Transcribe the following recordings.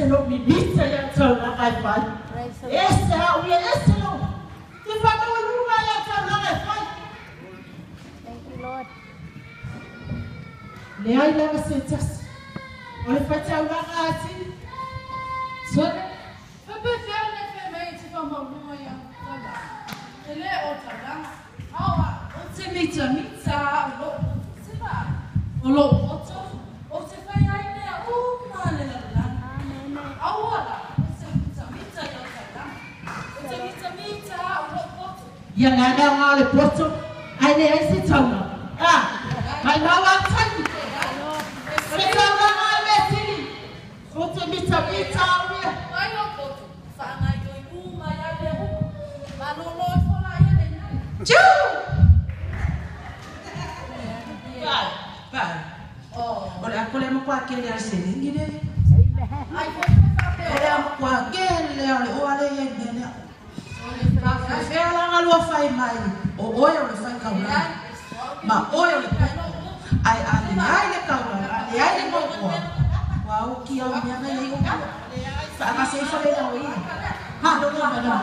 lo mimita ia taulaga e fai. Ese au ia, ese lo. Te whakamaualuga ia taulaga e fai. Thank you, Lord. Leai lava se tasi. O le faitaulaga atili. Sole, faapefea le fai mai e te faamauluga ia taulaga. E lē o taulaga. Aoa, ou te mitamita au i lo'u poto. Se vaai, o lo'u poto, ou te fai ai mea uma le lalolagi. Aua la, ou te mitamita i au taulaga. Ou te mitamita au i lo'u poto. Ia le ala o le poto, ae leai se taulaga. Ah, mai mau au taimi. O le taulaga e mea sili. Ou te mitamita au ia. Mai lou poto, faagaioioi uma ai mea uma. Malōlō ifo laia lenei. Tiu! Vai, vai. O le a kole mo kwa kele al selegi le. Ai foi foi faapea O le a mo kwa kele o le o ale ye ne. Fa la nga lua fai mai. O oe o le fai kaula. Ma oe o le ai a le ai le kaula, a le ai le mo kwa. Wa o ki au mea na i o. Fa nga se fa le na o ia. Ha no no no no.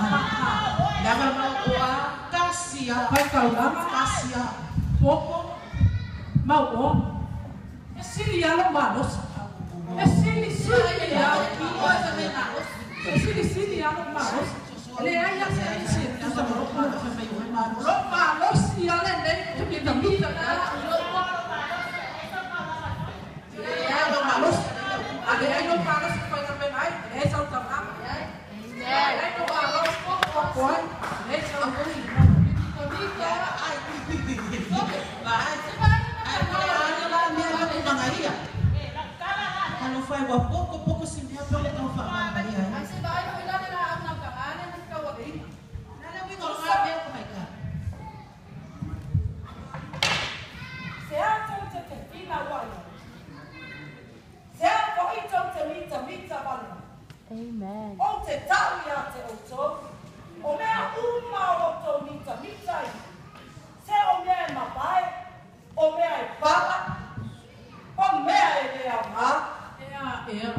Le nga ma o a kasia, Fai kaulama, kasia. Popo, mau o. E sili alo malosi. E sili sili alo. E sili sili alo malosi. Leai a se isi e tusa ma lou lo malosi a lenei te mitamita. Leai lo malosi. A leai lo malosi faigapena ai, leai sau taulaga. Leai lo malosi popo ai, leai sau mitamita. Fai wa poko poko si mea pele tau wha mai ai. Ai se vaai foi la le la au na tagane na kauaina. Na le wingo ngā mea ko mai ka. Se a tou te te whina wai. Se a fo'i tou te mita mita wale. Amen. O te tau ia te outou. O mea uma o outou mita mita i. Se o mea e mapae, o mea e pala, o mea e lea ngā. Ea, ea.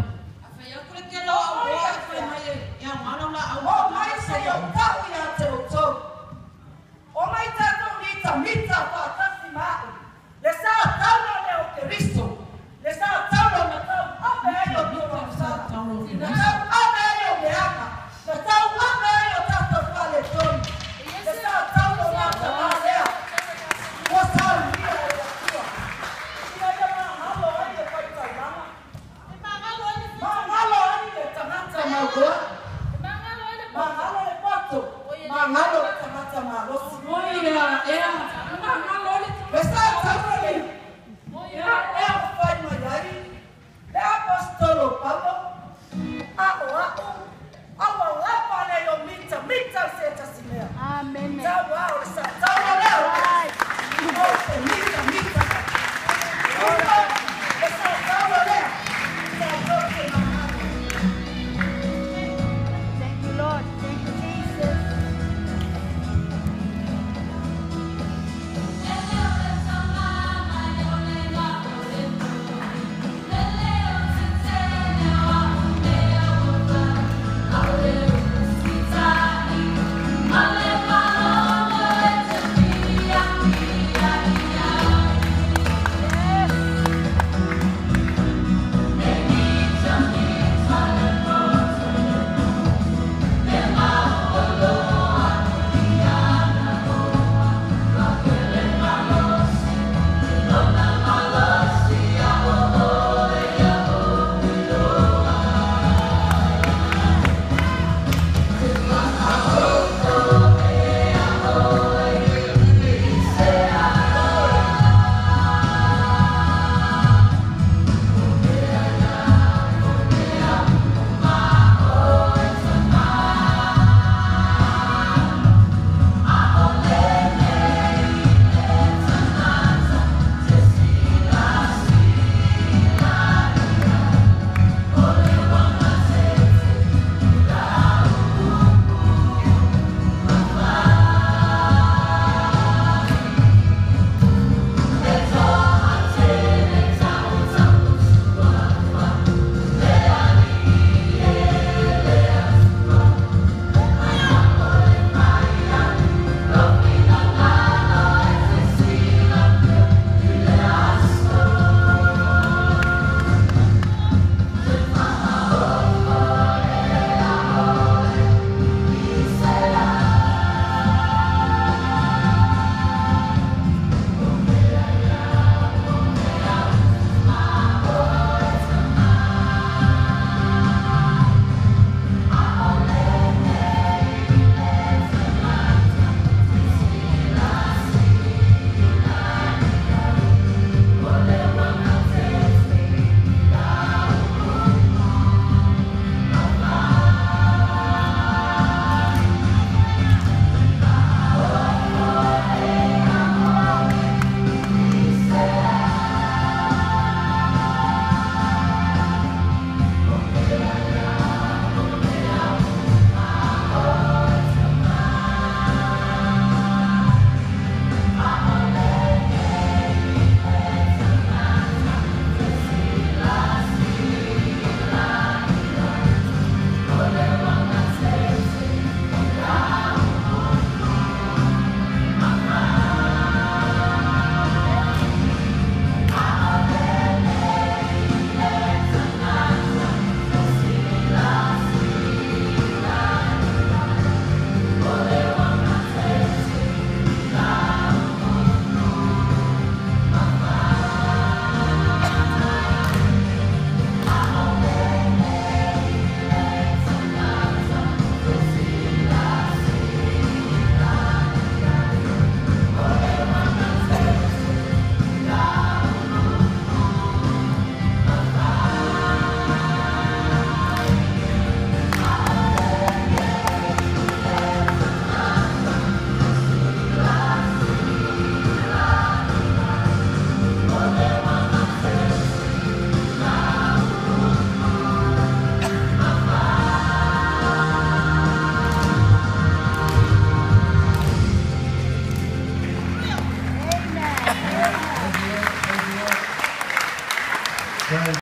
A fai aku le kelo au oa e fai mai e au ngā la au. O mai se o tau ia te outou. O mai tātou mita mita whātasi ma'u. Le sa taula le o te Risto. Le sa taula na tau ame ai o tō sala. Na tau ame ai o meaka. Na tau ame ai o tātou whale tonu. Le sa taula na tā lea. Ko sau ia e atua. Ia ia mahalo ai le whai taulanga. Mahalo ai le tangata maukoa. Mahalo le poto. Mahalo le tangata malosi. Oi, ea, ea. Magalo le. Le sa taula le. Ea ea whai mai ai. Le apostolo Paulo. A o a'u. Aua lapa le o mita mita se tasi mea. Amen. Tau au le sa